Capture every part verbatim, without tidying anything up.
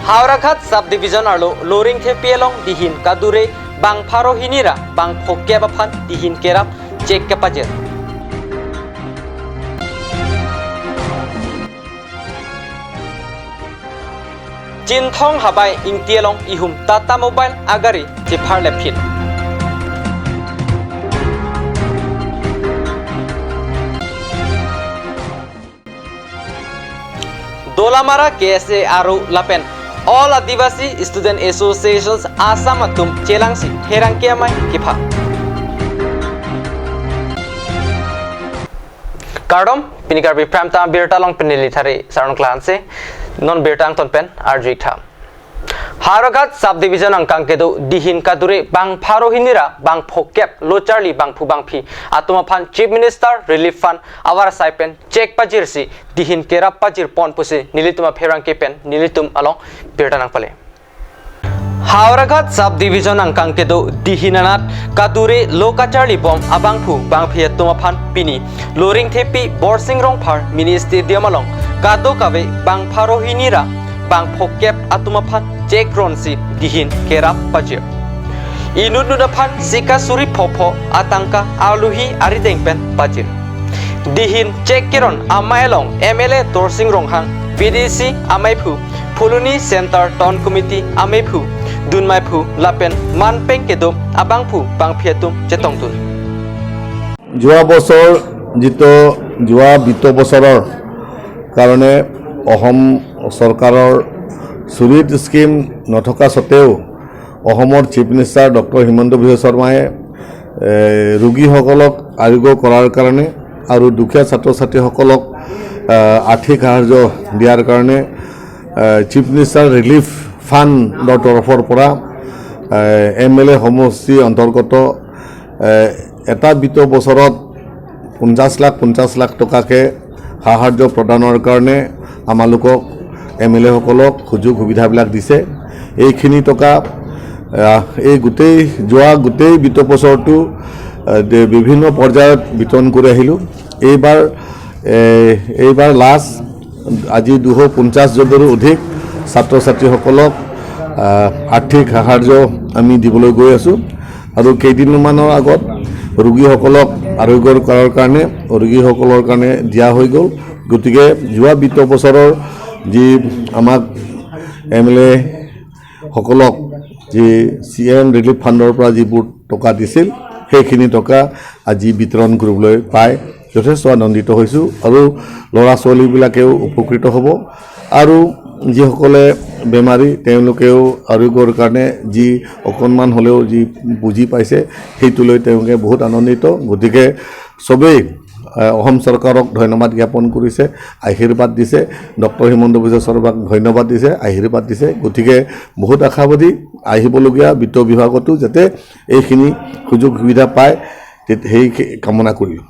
Howraghat Sub Division arlo Loringthepi along dihin kadure bang pharo hini ra bang phokep aphan dihin kerap chek kepajir. Chinthong Habai Ingti along ihum Tata Mobile agari chepharlepphit. Dolamara K S A aru lapen All Adivasi Student Associations Assam atum chelangsi pherangke amei kepha. Kardom, pini Karbi Prime Time birta along pini neli Thari Saron Klanse, non birta angton pen arju-ik tha. Howraghat Sub Division angkang kedo dihin kadure bang pharo hini ra bang phokep lo charli bangphu bangphi atum aphan Chief Minister Relief Fund avar asai pen chek pajirsi dihin kerap pajir pon pusi nelitum apherangke pen nelitum along birta nangpale. Howraghat Sub Division angkang kedo dihin anat kadure lo kacharli bom abangphu bangphi atum aphan pini Loringthepi Borsing Rongphar Mini Stadium along kadokave bang pharo hini ra bang phokep atum aphan chek ronsi dihin kerap pajir. Inutnut aphan sika suri phopho atangka aluhi arideng pen pajir. Dihin chek keron amei along M L A Dorsing Ronghang, B D C ameiphu Phuloni Center Town Committee ameiphu, dunmeiphu lapen manpeng kedo abangphu bangphi atum chetongdun. যোৱা বছৰ যিটো যোৱা বিত্ত বছৰৰ কাৰণে অসম চৰকাৰৰ চুৰিত স্কিম নথকা স্বত্বেও অসমৰ চিফ মিনিষ্টাৰ ডক্টৰ হিমন্ত বিশ্ব শৰ্মাই, এ, ৰোগীসকলক আৰোগ্য কৰাৰ কাৰণে আৰু দুখীয়া ছাত্ৰ ছাত্ৰীসকলক, এ, আৰ্থিক সাহায্য দিয়াৰ কাৰণে, এ, চিফ মিনিষ্টাৰ ৰিলিফ ফাণ্ডৰ তৰফৰ পৰা, এ, এম এল এ সমষ্টি অন্তৰ্গত, এ, এটা বিত্ত বছৰত পঞ্চাছ লাখ, পঞ্চাছ লাখ টকাকে সাহায্য প্ৰদানৰ কাৰণে আমালোকক এম এল এসকলক সুযোগ সুবিধাবিলাক দিছে। এইখিনি টকা, আহ, এই গোটেই, যোৱা গোটেই বিত্ত বছৰটো, আহ, দে-, বিভিন্ন পৰ্যায়ত বিতৰণ কৰি আহিলোঁ। এইবাৰ, এ, এইবাৰ লাষ্ট আজি দুশ পঞ্চাছ জনৰো অধিক ছাত্ৰ ছাত্ৰীসকলক, আহ, আৰ্থিক সাহায্য আমি দিবলৈ গৈ আছোঁ। আৰু কেইদিনমানৰ আগত ৰোগীসকলক আৰোগ্য কৰাৰ কাৰণে, ৰোগীসকলৰ কাৰণে দিয়া হৈ গ'ল। গতিকে যোৱা বিত্ত বছৰৰ যি আমাক এম এল এ সকলক যি চি এম ৰিলিফ ফাণ্ডৰ পৰা যিবোৰ টকা দিছিল, সেইখিনি টকা আজি বিতৰণ কৰিবলৈ পাই যথেষ্ট আনন্দিত হৈছোঁ আৰু ল'ৰা ছোৱালীবিলাকেও উপকৃত হ'ব। আৰু যিসকলে বেমাৰী, তেওঁলোকেও আৰোগ্যৰ কাৰণে যি অকণমান হ'লেও যি পুঁজি পাইছে, সেইটো লৈ তেওঁলোকে বহুত আনন্দিত। গতিকে চবেই, আহ, অসম চৰকাৰক ধন্যবাদ জ্ঞাপন কৰিছে, আশীৰ্বাদ দিছে, ডক্টৰ হিমন্ত বিশ্ব শৰ্মাক ধন্যবাদ দিছে, আশীৰ্বাদ দিছে। গতিকে বহুত আশাবাদী আহিবলগীয়া বিত্ত বিভাগতো যাতে এইখিনি সুযোগ সুবিধা পায়, তে-, সেই কামনা কৰিলোঁ।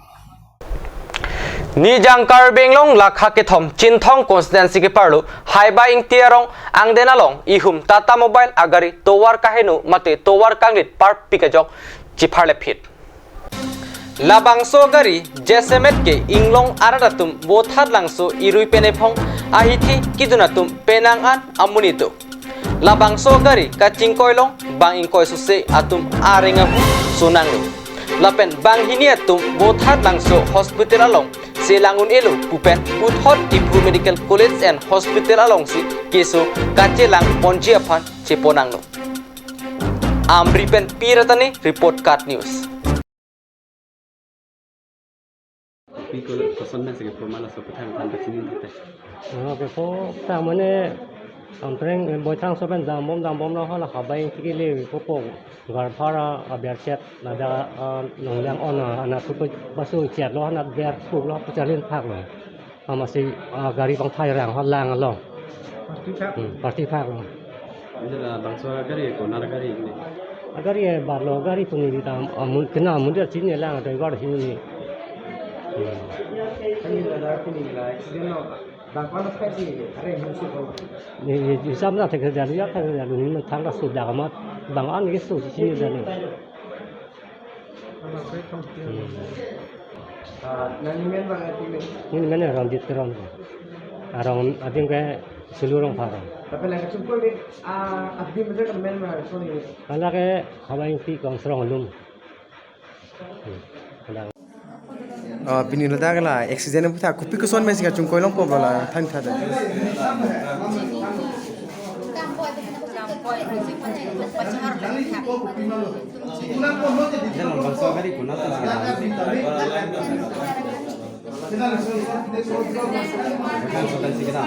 Nijang Karbi Anglong lakha kethom Chinthong constituency keparlo Habai Ingti arong angden along ihum Tata Mobile agari tovar kaheno mate tovar kanglit parpik ajok chepharlepphit. Labangso agari jasemet ke inglong arat atum Vothatlangso irui pen ephong ahithi kidun atum penang an amonit do. Labangso agari kachingkoi along bang ingkoi sose atum areng ahu sonanglo. Lapen banghini atum Vothatlangso hospital along chelang un-elo pu pen puthot Diphu Medical College and Hospital alongsi keso kachelang ponji aphan cheponanglo. Amri pen Pi Ratani report, KAT News. Pi ko-, koson pen si kepho ma laso aphuthak aphan pachini thekte? Oh, kepho aphuthak mane, ampreng, eh, Vothatlangso pen dambom, dambomlo, hala Habai Ingti kele, kepho, garphara, abiarchet, ladak, ah, nongliang on, ah, anat thu baso chetlo, anat ber thuklo, pacharlin phaklo. Amatsi, ah, gari bang thai rang, ha lang along. Party phak? Hmm, party phaklo. Ini labangso gari ko, nar gari ini? Agari, eh, barlo gari pu neli ta, amun, kena amun dia chini lang, driver chini. Hmm. Kami ada kini la accident lo. Bang kono phak si, are musi ko. Ni, ni, ni samna thek jalu ya, thek jalu ni, thang ka sudah amat. Bang an ke su chini jalu. Hmm. Ah, nangli men bang ating men? Neli men Ronjit Teron. Arong ating ke Sulu Rongphar. Lapen lake chungkoi ni, ah, abidi meja kan men ma soni. Hala ke Hawai Ingti Kongsrong alum. Hmm. Hala. Ah, pini ladak la accident aphuthak kopi koson mesi kachungkoi longpo la than tha da. Jan bangso gari kuna ta sih. Bangso gari sih kita.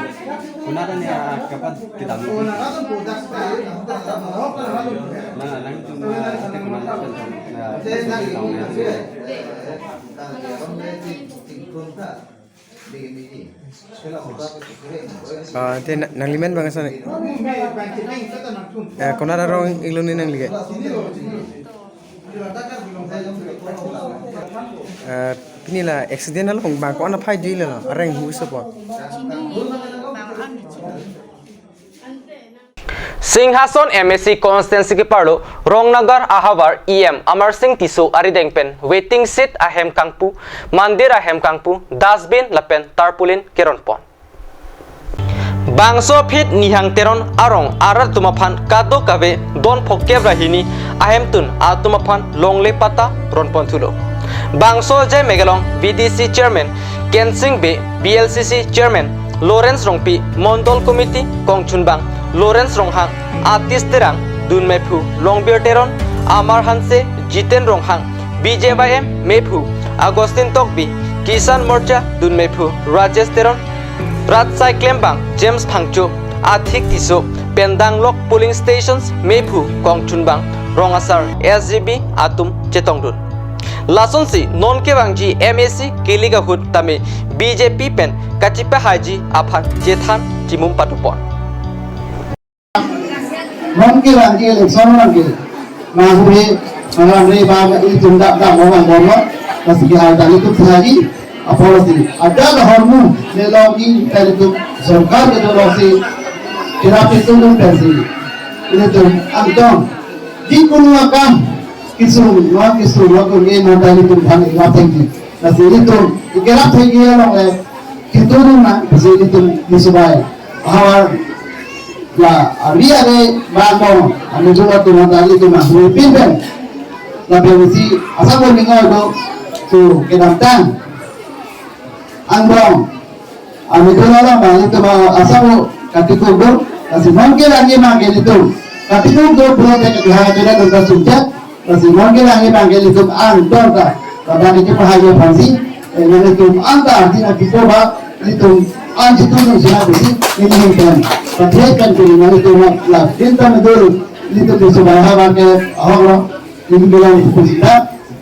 Kuna ta ni, ah, kapan kita. Nang, nang itu, ah, ate kuna ta, ah, Ah, te na-, nanglimen bang asani. Eh, konat arong inglong ni nangli ke? Eh, pini la accident along bang ko-an aphai dui le lo, areng hu sopo. Singhason M A C constituency keparlo Rongnagar ahavar E M Amarsing Tisso arideng pen waiting shed ahem kangpu, mandir ahem kangpu, dustbin lapen tarpaulin keronpon. Bangso aphi Nihang Teron arong arat atum aphan kadokave don phongkep ra hini ahemtun atum aphan longle patta ronpon thulo. Bangso ajaimek along V D C chairman Kensing Bey, V L C C chairman Lawrence Rongpi, Mondol Committee kongchunbang Lawrence Ronghang, Atis Terang, dun mephu Longbir Teron, Amar Hanse, Jiten Ronghang, B J Y M mephu Augustine Tokbi, Kisan Morcha dun mephu Rajesh Teron, rat asai klembang James Phangcho, Athik Tisso, pen danglok polling stations mephu kongchunbang rong asar S G B atum chetongdun. Lasonsi non kevangji M A C kilik ahut tame B J P pen kachipahaiji aphan chethan chimum patupon. Non kevangji election non ke. Nang hui, nang hui ba ilitum dap dap mo bang mo. Lasi ke hai tali tum sahaji. Apollo si. Ada da hormu, ne log in tali tum sorkar ke do log si. Kira pitu tum pensi. Ilitum angtong. Di kunu akam. Kisung, non kisung, non kunu non tali tum phan ila tengki. Lasi ilitum, ikerap thengki along le, kitu nang, bisi itum di subai. Bahwa, la, ari ari bang mo, ami juga tu nang tali tu nang, huripin pen. Lapen isi, asal ko ningo do, tu kedamtang. Angbong. Ami tu nang bang, itu bang, asal ko katikuk do, lasi mungkin lagi bang, gitu. Katikuk do, pura tek, ha, tidak ada sunjat. Lasi mungkin lagi bang ke ilitum angtong ta. Pada niki pahaya aphansi, eh, nang ilitum angtong di nang kipo ba, ilitum anji tu nang sina besi, ini hingkan. Pathe kan kiri nang ilitum la, dinta medul, ilitum di subai ha bang ke, ahok lo, ini bilang ilitum sida,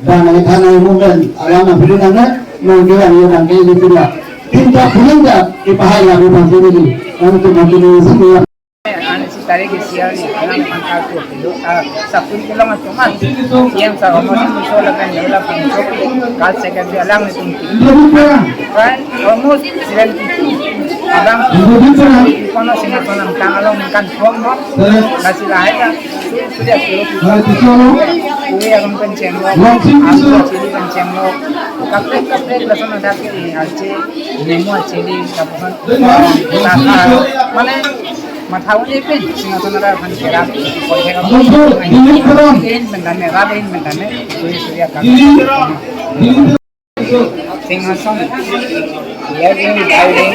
dan nang ithana umum dan, alam na bidun nang, nang bilang ya bang ke ilitum la. Dinta puling ta, ipahaya aphansi ini, nang ilitum makin ini sini ya. Ani si tarik isi ani, alam angkal tu, ah, sapun kelong atum an. Yang sa almost so lakan yola pun so, kal secretary alang ni tum. Kan almost seventy-two. Abang, kono sini kono tang along kan form mo. Kasi lahai ka, sudah suruh. Uwi alam kan chenglo, alam chili kan chenglo. Kaprek kaprek lason ada ke ni alche, nemu alche di kapusan. Mana Mathauni pen, Singhason arat aphan kerap, in mendane, rap in mendane, suri suri akan. Singhason, ya, in, in,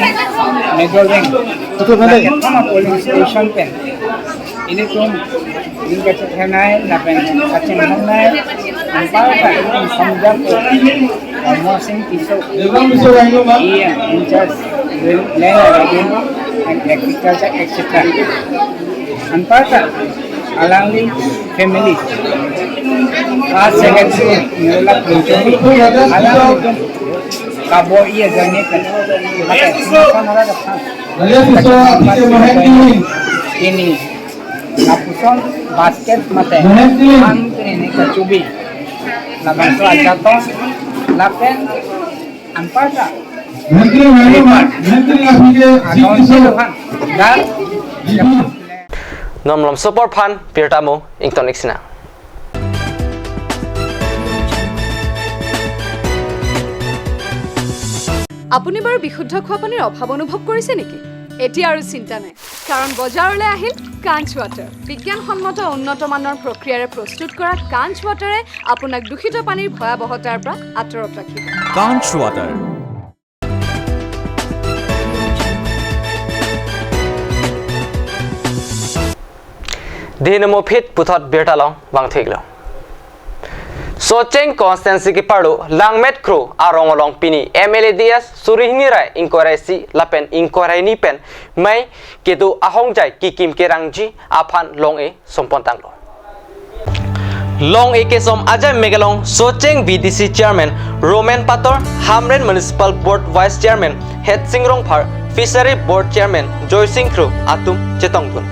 middle in. Betul, betul. Sama polling station pen. Ilitum, in kachethenei, lapen kachinghonnei, anparta ilitum samjak ko, Amarsing Tisso, iya, in charge, land, land revenue, and agriculture, et cetera. Anparta, alangli family, a secretary, nirla Pungchumi, alangli kabo iya jani kan. Maka, Singhason arat aphan. Ini, lapuson basket mate, an ini kachubi. Labangso ajaton, lapen anparta. Adon si aphan, dan. Non malomso apor aphan, pirta mo, ington ik sinang. আপুনি বাৰু বিশুদ্ধ খোৱা পানীৰ অভাৱ অনুভৱ কৰিছে নেকি? এতিয়া আৰু চিন্তা নাই, কাৰণ বজাৰলৈ আহিল কাঞ্চ ৱাটাৰ। বিজ্ঞানসন্মত উন্নত মানৰ প্ৰক্ৰিয়াৰে প্ৰস্তুত কৰা কাঞ্চ ৱাটাৰে আপোনাক দূষিত পানীৰ ভয়াৱহতাৰ পৰা আঁতৰত ৰাখিব। Kanch Water. Dei nemo phit puthot birta along vangthu-iklo. Socheng constituency keparlo Langmet Kro arong along pini M L A D S suri hini ra ingkoi ra isi lapen ingkoi ra hini pen mei kedo ahongjai kekim kerangji aphan long-e sompon tanglo. Long-e kesom ajai mek along Socheng V D C Chairman Roman Pator, Hamren Municipal Board Vice Chairman Hetsing Rongphar, Fishery Board Chairman Joysing Kro atum chetongdun.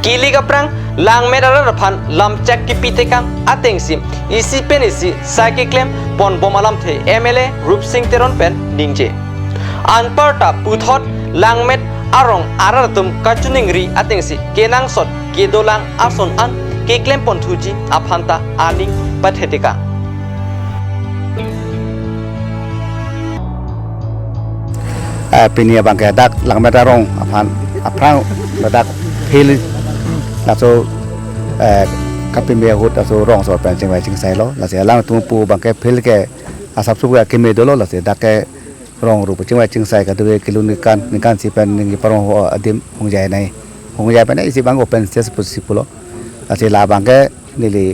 Kilik aphrang Langmet arat aphan lamchak kipi tekang atengsi isi pen isi sai keklem ponbom alamthe M L A Rupsing Teron pen ningje. Anparta puthot Langmet arong arat atum kachiningri atengsi kenangsot kedolang ason an keklem ponthuji aphanta aning pathe tekang. Eh, pini abangke dak Langmet arong aphan aphrang dak field laso, eh, kapime ahut laso rong asor pen chingvai chingsailo, lasi alangtum pu abangke field ke asapso ke keme dolo, lasi dak ke rong ru pu chingvai chingsai kadokave kelun ningkan ningkan isi pen ning parong ho adim hongjai nai. Hongjai pen isi abang open stage pusi pulo. Lasi labangke neli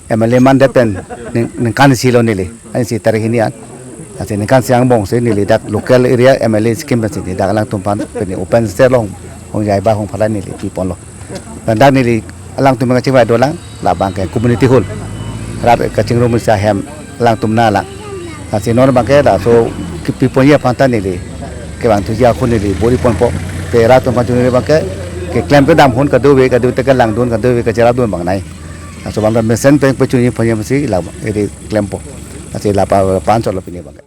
M L A mandet pen ning, ningkan isi lo neli. Ansi tarik hini an. Lasi ningkan isi angbong si neli dak local area M L A scheme pensi neli dak alangtum aphan pini open stage along hongjai ba hongphalai neli piponlo. Lapen dak neli alangtum kachingvai dolang, labangke community hall. Rat kachingrum isi ahem alangtum nanglang. Lasi non abangke laso kipi ponji aphanta neli kevangthuji ako neli bor-i ponpo. Te rat atum aphan chunri abangke keklem kedam ahut kadokave kadokave te kelangdun kadokave kacherapdun abang nai. Laso abang mesen pen pachunji ponji pensi la eri klempo. Lasi lapa pan chotlo pini abangke.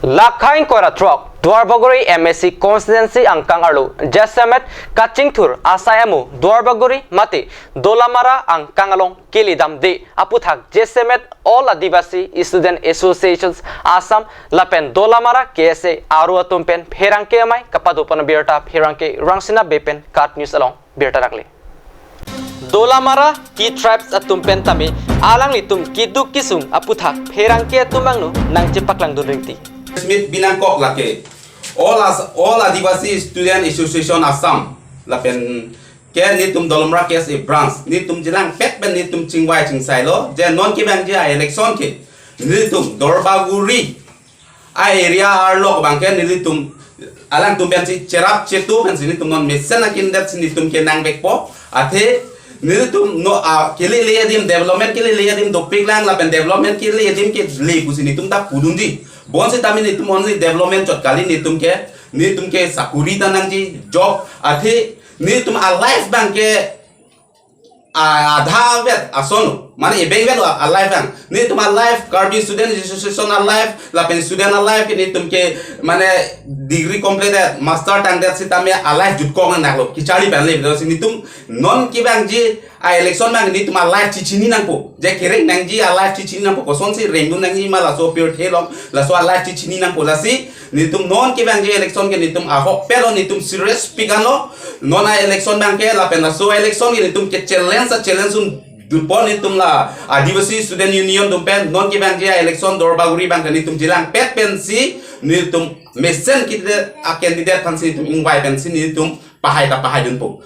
Lakha ingkoi ra throk Duarbagori M A C constituency angkang arlo jasemet kachingthur asai amo Duarbagori mate Dolamara angkang along kele damde aputhak jasemet All Adivasi Student Associations Assam lapen Dolamara K S A aru atum pen pherangke amei kapado pon abirta pherangke Rangsina Bey pen KAT News along birta rakle. Dolamara Ki Tribes atum pen tame alanglitum keduk kesung aputhak pherangke atum angno nangchepaklangdun ringti. Smith binangkok lake All As-, All Adivasi Student Association Assam lapen ke netum Dolamara K S A branch netum chelangpet pen netum chingvai chingsailo je non kevangji a-election ke netum Duarbagori a-area arlo abangke nelitum alangtum pensi cherap chetu pensi netum non mesen akindet si netum kenangvekpo. Athe nelitum no a kelele adim development kelele adim dopiklang lapen development kelele adim kele pusi netum ta pudunji. Bonsitame netum only development chot kali, netum ke, netum ke sakuri ta nangji, job. Athe netum a-life abangke a-, adha vet ason, mane ebeng vet a-life abang. Netum a-life, Karbi Student Association a-life lapen student a-life ke netum ke mane degree completed, master tangdet sitame a-life jutkok nanglo, kacharli pen le, si netum non kevangji a-election abang netum a-life chechini nangpo. Je kereng nangji a-life chechini nangpo. Kosonsi rengdun nangji ma laso pirthe along, laso a-life chechini nangpo. Lasi netum non kevangji election ke netum ahokpet lo, netum serious pikan lo. Non a-election abangke lapen laso election ke netum ke-challenge a-challenge un dupon netum la Adivasi Student Union atum pen non kevangji a-election Duarbagori abangke netum chelangpet pensi netum mesen kide a-candidate aphansi netum ingvai pensi netum pahai ta pahaidunpo.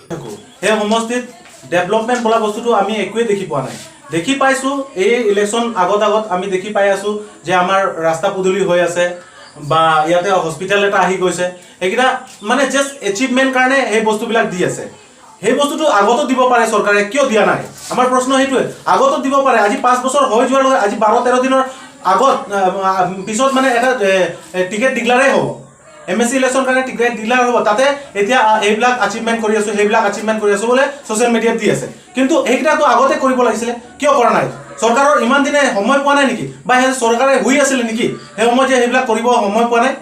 সেই সমষ্টিত ডেভেলপমেণ্ট বোলা বস্তুটো আমি একোৱে দেখি পোৱা নাই। দেখি পাইছোঁ, এই ইলেকশ্যন আগত আগত আমি দেখি পাই আছোঁ যে আমাৰ ৰাস্তা পদূলি হৈ আছে বা ইয়াতে হস্পিটেল এটা আহি গৈছে। সেইকেইটা মানে জাষ্ট এচিভমেণ্ট কাৰণে সেই বস্তুবিলাক দি আছে। সেই বস্তুটো আগতো দিব পাৰে চৰকাৰে, কিয় দিয়া নাই? আমাৰ প্ৰশ্ন সেইটোৱে। আগতো দিব পাৰে। আজি পাঁচ বছৰ হৈ যোৱাৰ লগে আজি বাৰ তেৰ দিনৰ আগত, আহ, আহ, পিছত মানে এটা, এ, এ, টিকেট ডিক্লেয়াৰে হ'ব। এম এ চি ইলেকশ্যন কাৰণে টিকেট ডিক্লেয়াৰ হ'ব, তাতে এতিয়া, আ, এইবিলাক আচিভমেণ্ট কৰি আছোঁ, সেইবিলাক আচিভমেণ্ট কৰি আছোঁ বোলে ছ'চিয়েল মিডিয়াত দি আছে। কিন্তু সেইকেইটাতো আগতে কৰিব লাগিছিলে, কিয় কৰা নাই? চৰকাৰৰ ইমান দিনে সময় পোৱা নাই নেকি? বা সেই চৰকাৰে শুই আছিলে নেকি সেই সময়ত যে সেইবিলাক কৰিব সময় পোৱা নাই?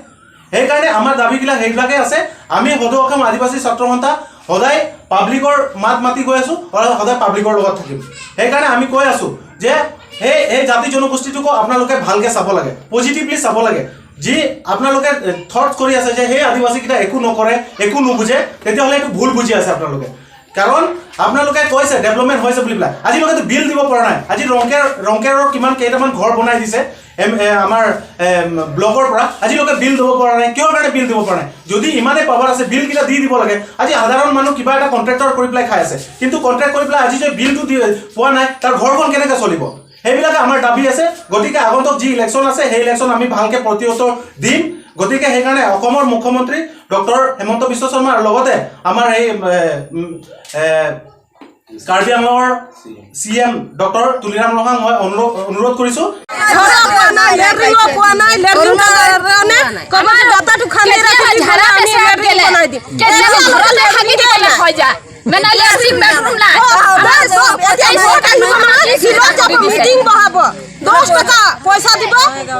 সেইকাৰণে আমাৰ দাবীবিলাক সেইবিলাকে আছে। আমি সদৌ অসম আদিবাসী ছাত্ৰ সন্থা সদায় পাব্লিকৰ মাত মাতি গৈ আছোঁ আৰু সদায় পাব্লিকৰ লগত থাকিম। সেইকাৰণে আমি কৈ আছোঁ যে সেই, সেই জাতি জনগোষ্ঠীটোকো আপোনালোকে ভালকৈ চাব লাগে, পজিটিভলি চাব লাগে। যি আপোনালোকে থটছ কৰি আছে যে সেই আদিবাসীকেইটা একো নকৰে, একো নুবুজে, তেতিয়াহ'লে এইটো ভুল বুজি আছে আপোনালোকে। কাৰণ আপোনালোকে কৈছে ডেভেলপমেণ্ট হৈছে বুলি পেলাই, আজিলৈকেতো বিল দিব পৰা নাই। আজি ৰংকেৰ ৰংকেৰৰ কিমান কেইটামান ঘৰ বনাই দিছে এম এ, আমাৰ এম, ব্লকৰ পৰা, আজিলৈকে বিল দিব পৰা নাই। কিহৰ কাৰণে বিল দিব পৰা নাই? যদি ইমানেই পাৱাৰ আছে, বিলকেইটা দি দিব লাগে। আজি সাধাৰণ মানুহ কিবা এটা কণ্ট্ৰেক্টৰ কৰি পেলাই খাই আছে, কিন্তু কণ্ট্ৰেক্ট কৰি পেলাই আজি যে বিলটো দি পোৱা নাই, তাৰ ঘৰখন কেনেকে চলিব? সেইবিলাকে আমাৰ দাবী আছে। গতিকে আগন্তুক যি ইলেকশ্যন আছে, সেই ইলেকশ্যন আমি ভালকে প্ৰত্যুত্তৰ দিম। গতিকে সেইকাৰণে অসমৰ মুখ্যমন্ত্ৰী ডক্টৰ হিমন্ত বিশ্ব শৰ্মাৰ লগতে আমাৰ এই এ, উম, এ, কাৰ্বি আংলঙৰ চি এম ডক্টৰ তুলিৰাম ৰংহাং মই অনুৰোধ অনুৰোধ কৰিছো। ঘৰ পোৱা নাই, লেট্ৰিন পোৱা নাই, লেট্ৰিন কাৰণে ক'ৰবাত গাঁতত খান্দি ৰাখি দিব, আমি লেট্ৰিন বনাই দিম। কেতিয়া ঘৰতে থাকি দিবলে হৈ যায়। মানে লেট্ৰিন বাথৰুম নাই। অ, অ, আমাৰ দহ, দহ, এতিয়া ভোট আহিব নহয়, ফিল্ডত যাব, মিটিং বহাব। দহ টকা পইচা দিব।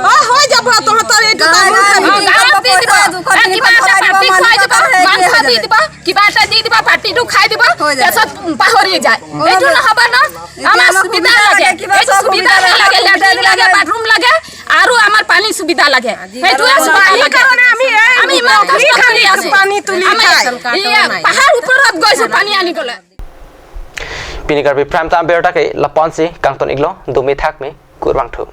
অ, হৈ যাব তহঁতৰ এইটো নাই, কাম। নাই, অ, গাঁৱত দি দিব। এ, কিবা এটা পাৰ্টি খুৱাই দিব, মাংস দি দিব, কিবা এটা দি দিব, পাৰ্টিটো খাই দিব, হৈ যাব। তাৰপিছত পাহৰি যায়। এইটো নহ'ব ন? আমাৰ সুবিধা লাগে, এইটো সুবিধা লাগে, লেট্ৰিন লাগে, বাথৰুম লাগে, আৰু আমাৰ পানী সুবিধা লাগে। সেইটোৱে সুবিধা লাগে। আমি ইমান কষ্ট কৰি আছো। পানী তুলি খাই। পাহাৰ ওপৰত গৈছো পানী আনিবলৈ। Pini Karbi Prime Time birta ke lapu-ansi kangton-iklo, dumi thakmi, kurvangthu.